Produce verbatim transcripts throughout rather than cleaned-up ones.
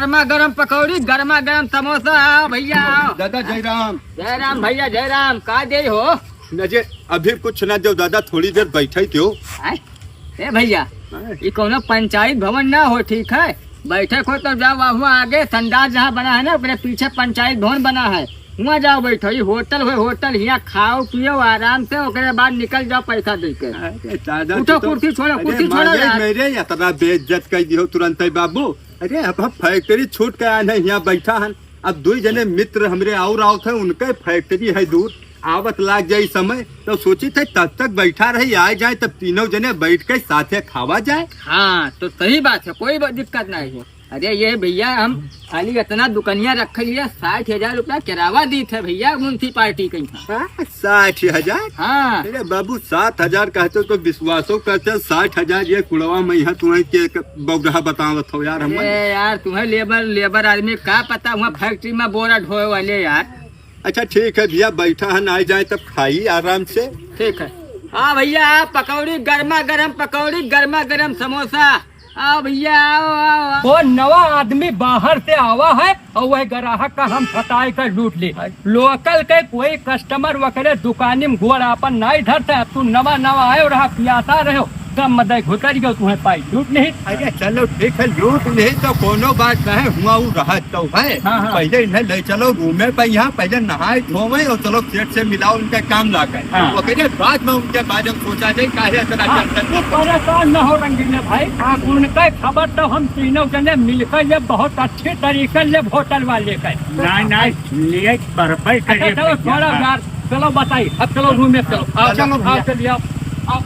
गर्मा गर्म पकौड़ी, गर्मा गर्म समोसा, आओ भइया, आओ। दादा, जय राम। जय राम भइया, जय राम। का देइ हो? न जे, अभी कुछ न देउ दादा, थोड़ी देर बैठइ देउ। आय? ए भइया, आय। ई कउनो पंचायत भवन न हो, ठीक है? बैठक हो तो जाओ, वहाँ आगे संडास जहाँ बना है न, ओकरे पीछे पंचायत भवन बना है, हुआँ जाओ बैठो। ई होटल होइ, होटल, हियाँ खाओ पियो आराम से, ओकरे बाद निकल जाओ पैसा दइ के। अरे दादा, उठो, तू तो, कुर्सी छोड़ो, अरे कुर्सी छोड़ो मारे, यार। मेरे इतना बेइज्जत कइ दिहो तुरंतइ बाबू। अरे, अब हम फैक्ट्री छूट के आए हैं, हियाँ बैठा हन। अब दुइ जने मित्र हमरे और आवत हैं, उनके फैक्ट्री है दूर, आवत लाग जाई समय, तो सोचित है तब तक बैठा रही, आइ जाए तब तीनों जने बैठ के साथे खावा जाए। हाँ, तो सही बात है, कोई ब-, दिक्कत नहीं है। अरे ये भइया, हम खाली इतना दुकनिया रखे लिए, साठ हजार रुपया किरावा दीत है भइया म्युनिसिपालिटी कइ। हाँ, साठ हजार? हाँ। अरे बाबू, सात हजार कहते तो विश्वासो करते, साठ हजार ये कुड़वा में यहाँ तुम्हें के एक बौरहा बतावत हो यार हम। अरे यार, तुम्हें लेबर, लेबर आदमी का पता हुआ फैक्ट्री में बोरा ढोए वाले यार। अच्छा ठीक है भइया, बैठा है, आइ जाए तब खाई आराम से। ठीक है। हाँ भइया, पकौड़ी, गर्मा गर्म पकौड़ी, गर्मा गर्म समोसा। आओ भइया, आओ, आओ, आओ। वो नवा आदमी बाहर से आवा है और वह ग्राहक का हम फटाई कर लूट ले। लोकल के कोई कस्टमर वकरे दुकानी में गोड़ आपन नाहीं धरता है। अब तू नवा नवा आए और आप पियासा रहे हो, कम मदे घुतर गयो, तुम्हें पाई लूट नहीं। अरे चलो ठीक है, लूट नहीं तो कोनो बात नहीं, हुआ वो रहत तो है। हाँ, हाँ। पहले इन्हें ले चलो रूमे पे, यहाँ पहले नहाए धोवे और चलो सेठ से मिलाओ, उनका काम लागे। हाँ। ओकरे बाद में उनके बारे में सोचा जाए, काहे इतना हाँ, tension तू लेते हो? परेशान न हो रंगीले भाई, हाँ। उनका खबर तो हम तीनों जने मिलकर ये बहुत अच्छे तरीके ले होटल वाले का। नहीं, नहीं, लिए बरबर अच्छा, करिए चलो, भैया। छोड़ो हाँ। यार, चलो बताई, अब चलो रूम में चलो, आओ, चलो चलो, आओ, भैया। चलिए, आओ, आओ।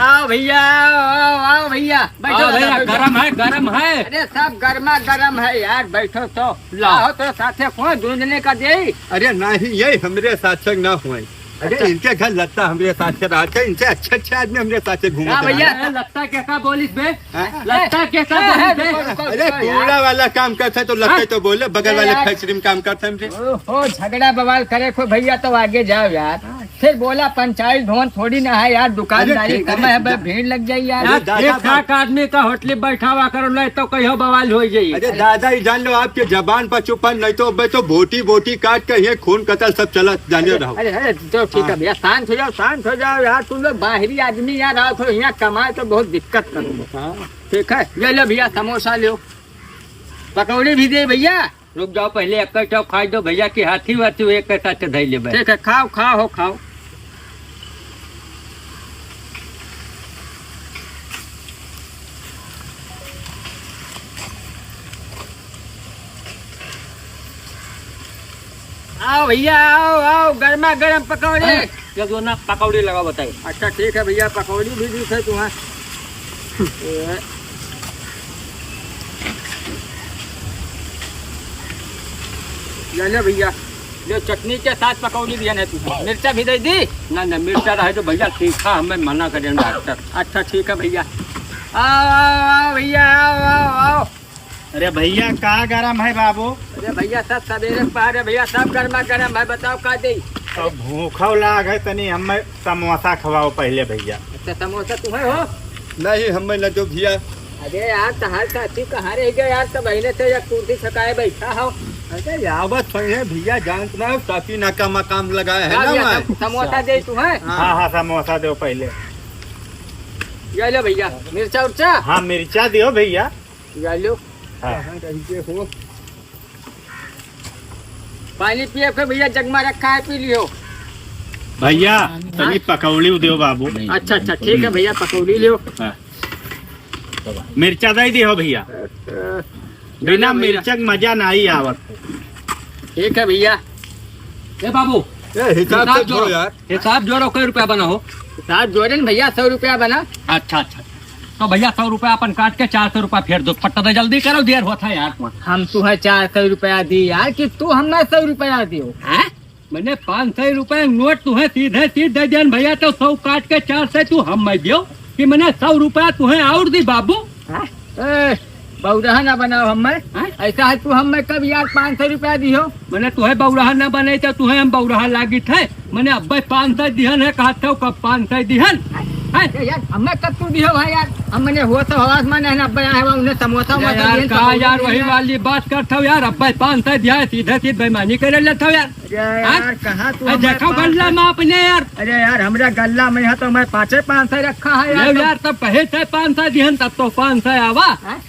आओ भैया, आओ, आओ, आओ भैया, बैठो, आओ भैया, बैठो। गरम है, गरम है। अरे सब गर्मा गर्म है यार, बैठो तो। लाओ। आओ तो साथे को दूध ने का दे। अरे नहीं, यही हमरे साथे ना हुए। अरे अच्छा। इनके घर लगता हमरे साथे रहत है, इनसे अच्छे अच्छे आदमी हमरे साथे घूमत हाँ भैया। रहत। अरे लगता के का बोलिस बे? हाँ? लगता के का ए, ए, बोलिस बे? रुको, रुको, अरे रुको यार। कूड़ा वाला काम करता है तो लगता है हाँ? तो बोले, बगल ए वाले यार। फैक्ट्री में काम करता है हमरे। ओहो, झगड़ा बवाल करे को भैया तो आगे जाओ यार। हाँ। फिर बोला पंचायत भवन थोड़ी ना है यार, दुकानदारी अरे ठीक, कम अरे है, दा-, भीड़ लग जाई यार। अरे यार, दादा, ठीक ठाक आदमी का होटल बैठावा करो, नहीं तो कहियो बवाल हो जाई। अरे दादा, ये जान लो आपके जबान पर चुपन, नहीं तो मैं तो बोटी बोटी काट के ये खून कतल सब चला जाने रहो। अरे, अरे, तो ठीक है हाँ। भैया, शांत हो जाओ, शांत हो जाओ यार, तुम लोग बाहरी आदमी यार, आओ थोड़ा यहाँ कमाए तो बहुत दिक्कत करो। हाँ। ठीक है, ये लो भैया, समोसा लो, पकौड़ी भी दे भैया। रुक जाओ, पहले एक ठो खाई दो भैया, कि हाथी वाथी एक के साथ धई लेबे। ठीक है, खाओ, खाओ, हो खाओ। आओ भैया, आओ, आओ, गर्मा गर्म पकौड़े। हाँ, ये जो ना पकौड़ी लगा बताई। अच्छा, ठीक है भैया, पकौड़ी भी जूस है तुम्हारा। ले ले भैया, ले चटनी के साथ पकौड़ी दिया ना तू, मिर्चा भी दे दी। ना, ना, मिर्चा रहे तो भैया तीखा हमें मना करें डॉक्टर। अच्छा, ठीक है भैया, आओ, आओ, आओ भैया, आओ, आओ, आओ। अरे भैया, का गरम है बाबू? अरे भैया, सब सवेरे के पहाड़ है भैया, सब गर्मा गर्म है, बताओ का दे? अब भूखो लाग है, तनी हमें समोसा खवाओ पहले भैया। अच्छा, समोसा तुम्हें हो? नहीं, हमें न दो भैया। अरे यार, तहार साथी कहाँ रह गया यार? तब अहिने से या कुर्सी छकाए बैठा हो। अरे आवत होई है भैया, जानत ना हो, साथी ना का मकाम लगाए है का ना भैया, वहाँ। सम-, समोसा दे तुम्हें? हाँ। हाँ, हाँ, समोसा दो पहले। ये लो भैया, मिर्चा उर्चा? हाँ, मिर्चा दियो भैया। या लो। हाँ। कहाँ कहीं के हो? पानी पिए के भैया, जग मा रखा है, पी लियो। भैया, हाँ? तनी पकौड़ी दियो बाबू। अच्छा, अच्छा, ठीक है भैया, पकौड़ी लियो। हाँ। मिर्चा दे दियो भैया। अच्छा। बिना भैया। मिर्चा के मजा नहीं आवत। ठीक है भैया। ए बाबू, ए, हिसाब हिसाब से जोड़ो जोड़ो। यार। हिसाब जोड़ो, कै रुपया बना हो? हिसाब जोड़े न भैया, सौ रुपया बना। अच्छा, अच्छा। तो भैया, सौ रुपया अपन काट के चार सौ रुपया फेर दो। फट्टा दे, जल्दी करो, देर होत है यार। हम तुहे चार सौ रुपया दी यार, कि तू हमें सौ रुपया दियो? हैं? मैंने पाँच सौ रुपया नोट तुहे सीधे सीध दे दियन भैया, तो सौ काट के चार सौ तू हमें दियो, कि मैंने सौ रुपया तुहे और दी बाबू? हैं? ए, बौरहा ना बनाओ हमें। हैं? ऐसा है तू हमें कब यार पाँच सौ रुपया दियो? मैंने तुहे बौरहा ना बनाई तो तुहे हम बौरहा लागित है। मैंने अब्बे पाँच सौ दिहन है, कहत हो कब पाँच सौ दिहन? हैं? अरे यार, हमें कब तू दियो भाई यार? हम मने हो तो हवास माने है ना, अब्बा यहाँ है, उन्हें समोसा अरे वोमोसा यार, दिए, कहाँ समोसा यार, दिए वही यार। वाली बात करत हो यार। अब्बा पाँच सौ दिया है, सीधे सीधे बेईमानी करे लेत हो यार। अरे यार, हाँ? कहाँ तू अरे हमें देखो पाँच सौ गल्ला में अपने यार। अरे यार, हमरा गल्ला में यहाँ तो मैं पाँचे पाँच सौ रखा है यार, ले तो यार, तब कहे थे पाँच सौ दिहन, तब तो पाँच सौ आवा। हाँ?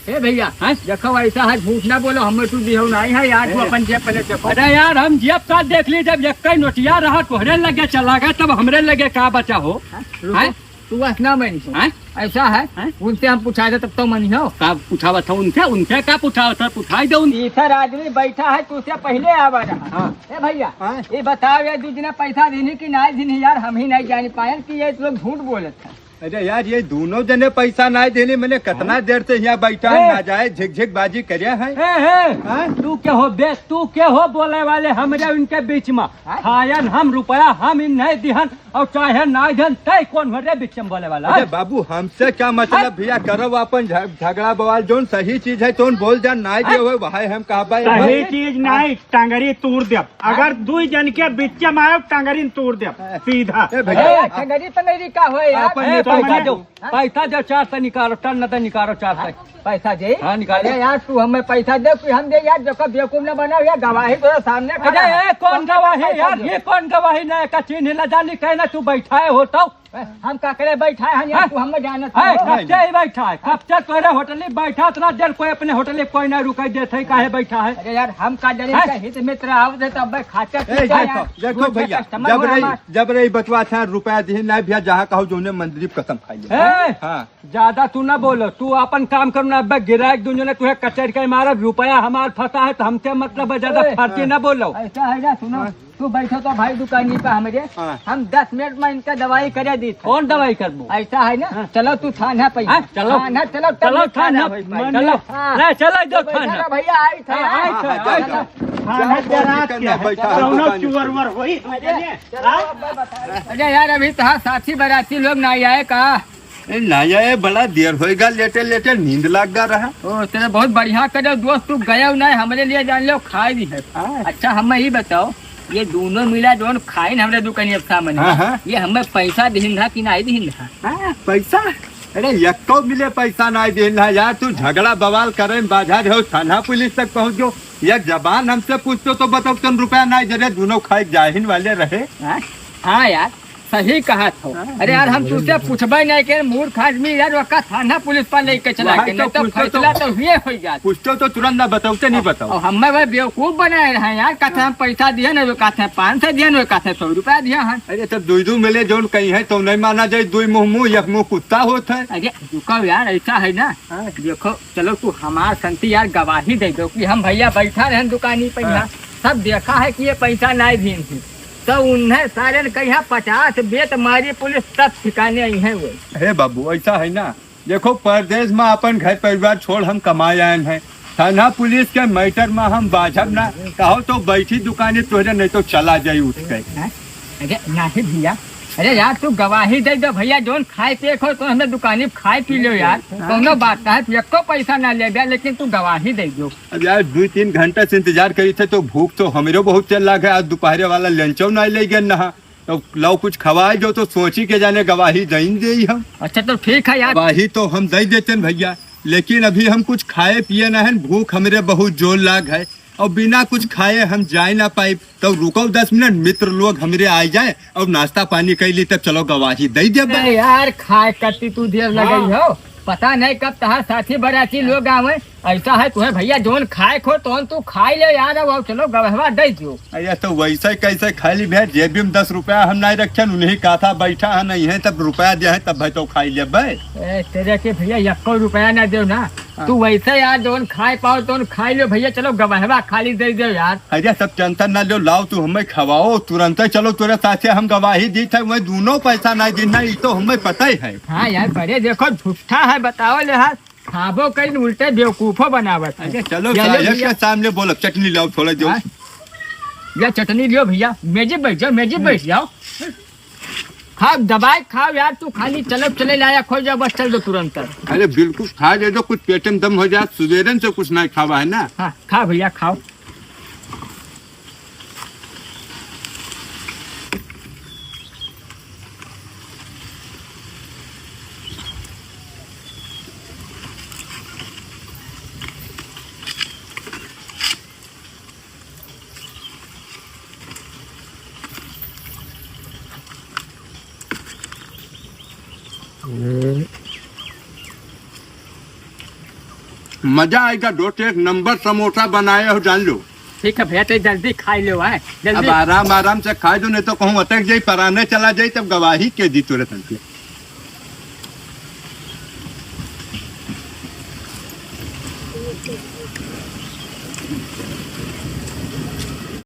ए भैया, हैं? देखो, ऐसा है, झूठ ना बोलो, हमें तू दिहो नहीं है यार, तू ए। अपन जेब पहले देखो। अरे यार, हम जेब का देख ली, जब एक ही नोटिया रहा, तोहरे लगे चला गया, तब हमरे लगे का बचा हो? हाँ? रुको, हैं? तू बस ना मानी हो। हैं? ऐसा है, हैं? उनसे हम पूछा दे, तब तो मानी हो। का पूछावत हो उनसे? उनसे का पूछावत हो? पूछाई दे उन- तीसर आदमी बैठा है, तुझसे पहले आवा रहा। हाँ। ए भैया, हाँ? ये बताओ, ये दू जना पैसा देनी कि नहीं देनी यार, हम ही नहीं जान पाए कि ये लोग झूठ बोलत है। अरे यार, ये दोनों जने पैसा नाई देने, मैंने कितना हैं? देर से यहाँ बैठा है, हैं? ना जाए, झिकझिक बाजी करे है। हैं, हैं? हैं? तू के हो बे, तू के हो बोले वाले हमरे उनके बीच में? हैं? खायन हम रुपया, हम इन नहीं दिहन, और चाहे नाई दिहन, तय कौन हो रे बीच में बोले वाला? अरे हैं? बाबू, हमसे क्या मतलब हैं? भैया, करो अपन झ-, झगड़ा बवाल, जोन सही चीज है, तोन बोल जा, नाई दे हैं? हो, भाई हम कहा भाई, सही भाई। चीज नाई, टंगरी तूर देब। अगर दुई जन के बिच्चे में आयो, टंगरी तूर देब, हाँ। सीधा। ए भैया, ए, आप टंगरी पंगरी का होए यार? अपन ए, ये पैसा पैसा दो, हाँ? पैसा दो, चार सौ निकालो, टन न तो निकालो, चार सौ। हाँ, पैसा दे। हाँ, निकालो। अरे यार, तू हमें पैसा दे, कि हम दे यार, देखो बेवकूफ न बनाओ यार, गवाही तो सामने खड़ा अरे, है। ए, कौन कौन गवाही पैसा यार? दे? ये कौन गवाही ना, का चिन्ह ला जानी, कहना तू बैठा है हो तो? हम का करे बैठा है यार, हैं? तू हमें जानत हैं? हो? कब से ही बैठा है, कब से तोरे होटल में बैठा, इतना देर कोई अपने होटल में कोई ना रुकाई देत है, काहे बैठा है? अरे यार, हम का जाने हैं? का हित मित्र आवत है, तब भाई खाते ए, पीते देखो, यार, देखो रोज के भैया, customer जब रही, हमार। जब रही बतवा था, रुपया दिहे ना भैया, जहाँ कहो जोने मंदिर कसम खाइए। ए, हाँ। ज्यादा तू ना बोलो, तू अपन काम करो ना, अब गिरायक दुनिया ने तुहे कचर के मारा, रुपया हमार फंसा है, तो हमसे मतलब है, ज्यादा ए, फालतू हाँ। ना बोलो। ऐसा है ना, सुनो, हाँ। तू बैठो तो भाई दुकानी पे हमरे, हाँ। हम दस मिनट में इनका दवाई करे दी थे। कौन दवाई करबो? ऐसा है ना, हाँ। चलो तू थाना पे। हाँ, चलो। थाना चलो, तब चलो ना थाना थाना, होई पाई। चलो। हाँ। ले, चलो, जो तो बैठा थाना। रहो भैया, आई थे। हाँ, आई थे, हाँ, आई जाओ, थे। जाओ। थाना जाओ, जरा जाओ, क्या है? बैठा है कौनो दुकान चुअर पे। वुअर होई, अरे, चलो, हाँ? अब मैं बताई। अरे यार, अभी तो हाँ, साथी बराती लोग ना आए का? ए, ना आए, बड़ा देर होएगा, लेटे लेटे नींद लाग गा रहा। ओ, तेरे बहुत बढ़िया करे दोस्त, तू गए ना, हमरे लिए जान लो, खाए भी है। हाँ। अच्छा, हमें ही बताओ, ये दोनों मिला जोन खाइन हमरे दुकानिया पे सामने, हाँ, हाँ। ये हमें पैसा दिहिन रहा कि नाहीं दिहिन रहा? हाँ, पैसा? अरे, यक्को मिले पैसा नाहीं दिहिन रहा यार, तू झगड़ा बवाल करे में बाझा रहो, थाना पुलिस तक पहुँच गयो। एक जबान हमसे पूछतो तो बताओ, तुम रुपया नाहीं दे रहे, दोनों खाए जाहिन वाले रहे। हाँ? हाँ यार, सही कहा था। हाँ। अरे यार, हम तुझसे पूछबे नहीं के, मूर्ख आदमी यार, ओका थाना पुलिस पर लेके चला वही के, तो नहीं तो पूछतो तो फैसला तो हुए हो जात। पूछतो तो तुरंत ना बताओ, ते नहीं बताओ। और हमें वह बेवकूफ बनाए रहे यार, कहते हम पैसा दिया ना, वो कहते हैं पाँच सौ दिया ना, वो कहते हैं सौ रुपया दिया है। अरे, तब दुई दुई मिले जोन कहीं है, तो नहीं माना जाए, दुई मुँह मुँह, एक मुँह कुत्ता होत है। अरे, रुको यार, ऐसा है ना, हाँ। देखो, चलो तू हमार संती यार गवाही दे दो कि हम भैया बैठा रहन दुकानी पे हाँ। यहाँ, सब देखा है कि ये पैसा नाहीं दीन थी, तो उन्हें सारे ने कहा पचास बेत मारी पुलिस तब ठिकाने आई है वो। हे बाबू, ऐसा है ना, देखो, परदेश में अपन घर परिवार छोड़ हम कमाए आए हैं। थाना पुलिस के मैटर में हम बाझब ना, कहो तो बैठी दुकाने तोहरे, नहीं तो चला जाई उठ के। हैं? अरे नाहीं भैया, अरे यार तू गवाही दे दो भैया, जोन खाए पिए खो तो हमें दुकानी पे खाए पी लो यार, हाँ। कौनो बात ना है, तू एको पैसा ना ले बे, लेकिन तू गवाही दे दो। अब यार दो तीन घंटा से इंतजार करी थे तो भूख तो हमरो बहुत चल लाग है, आज दोपहरे वाला लंचो ना ले गए ना। तो लाओ कुछ खवाए जो, तो सोची के जाने गवाही दई देई हम। अच्छा तो ठीक है यार। गवाही तो हम दई देते हैं भैया, लेकिन अभी हम कुछ खाए पिए ना है, भूख हमरे बहुत जोर लाग है और बिना कुछ खाए हम जाए ना पाइब। तो रुको दस मिनट, मित्र लोग हमरे आ जाए और नाश्ता पानी कर ली, तब चलो गवाही दई देब। अरे यार, खाए करती तू देर लगई हाँ। हो, पता नहीं कब तहार साथी बराती लोग आवे। ऐसा है तुहे भैया, जोन खाए खो तोन तू खाई ले यार, अब चलो गवहवा दे दो। अरे तो वैसे कैसे खाई ली भैया, जेबी में दस रुपया हम नहीं रखे, उन्हीं का था बैठा है नहीं है, तब रुपया दिया है तब भाई तो खाई लेबे। ए, तेरे के भैया यक्को रुपया ना दो ना, हाँ। तू वैसे यार जोन खाए पाओ तोन खाई लो भैया, चलो गवहवा खाली दे दो यार। अरे सब टेंशन ना लो, लाओ तू हमें खवाओ तुरंत, चलो तोरे साथे हम गवाही दी थे, मैं दोनों पैसा नहीं दी ना, ये तो हमें पता ही है। हाँ यार, बड़े देखो झूठा है, बताओ ले हाथ। खाबो कहीं उल्टे बेवकूफो बनावत है। अच्छा, चलो, या लो साहेब भैया। के सामने बोलो, चटनी लाओ थोड़ा जो। हाँ? या चटनी लियो भैया, मेजी बैठ जाओ, मेजी बैठ जाओ। खाओ, दबाए खाओ यार, तू खाली चलो, चले लाया, खो जाओ, बस चल दो तुरंत। अरे बिल्कुल, खा ले दो, कुछ पेट में दम हो जाए, सुबेरन से कुछ नहीं खावा है ना। हाँ, खाओ भैया, खाओ। मजा आइगा दोस्त, एक नंबर समोसा बनाए हो जान लो। ठीक है भइया, तो जल्दी खाइ लो, आए अब जल्दी। आराम आराम से खाइ दो, नहीं तो कहूँ अटक जाई, पराने चला जाई, तब गवाही के दी तोरे संग के।